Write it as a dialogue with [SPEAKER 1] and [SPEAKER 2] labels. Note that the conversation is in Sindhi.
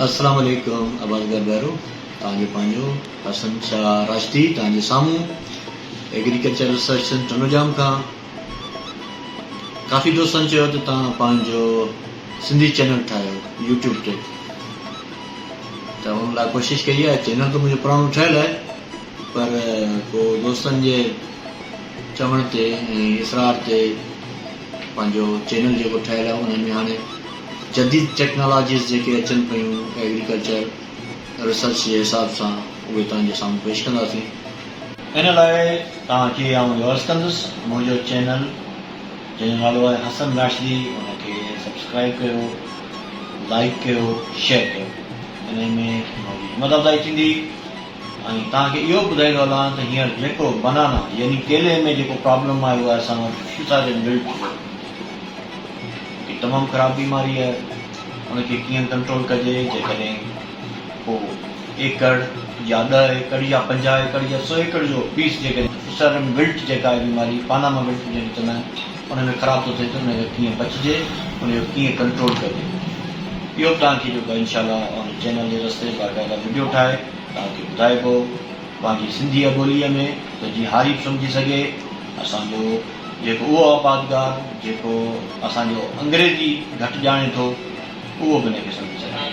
[SPEAKER 1] السلام عليڪم آبادگار ڀائرو توهان جو پنهنجو حسن شاهه راشدي توهان جي سامهون ايگريڪلچر ريسرچ سينٽر ٽنڊوڄام کان ڪافي دوستن چيو ته توهان پنهنجو سنڌي چينل ٺاهيو يوٽيوب تي ته ان لاء ڪوشش ڪئي آهي چينل ته منهنجو پراڻو ٺهيل آهي پر پوء دوستن جي چوڻ تي ۽ اصرار تي پنهنجو چينل جيڪو ٺهيل آهي ان ۾ هاڻي جديد ٽيڪنالاجيز جيڪي اچن پيون ايگريڪلچر ريسرچ جي حساب سان اهي توهان جي سامهون پيش ڪنداسين. ان لاء توهان کي آئون اهو عرض ڪندس منهنجو چينل جنهن جو نالو آهي حسن راشدي ان کي سبسڪرائب ڪيو لائيڪ ڪيو شيئر ڪيو انهي ۾ منهنجي همت افزائي ٿيندي. ۽ توهان کي اهو به ٻڌائيندو هلان ته هينئر جيڪو بنانا يعني ڪيلي ۾ جيڪو پرابلم آيو آهي اسان وٽ فيوساريم ولٽ جو هڪ تمام خراب بيماري آهي ان کي ڪيئن ڪنٽرول ڪجي جيڪڏهن ڪو ايڪڙ يا ڏهه ايڪڙ يا 50 ايڪڙ يا سو ايڪڙ جو پيس جيڪڏهن فيوساريم ولٽ جيڪا آهي بيماري پاناما ولٽ جنهن کي چوندا آهن ان ۾ خراب ٿو ٿئي ته ان کي ڪيئن بچجي ان جو ڪيئن ڪنٽرول ڪجي اهو به توهان کي جيڪو آهي انشاء الله ان چينل جي رستي باقاعده وڊيو ٺاهي توهان کي ٻڌائبو پنهنجي سنڌيء ٻوليء ۾ ته جيئن هاري به سمجهي سگهي اسان جو جيڪو اهو آبادگار جيڪو اسان جو انگريزي گهٽ ڄاڻي ٿو اهو به ان کي سمجهي سگهي.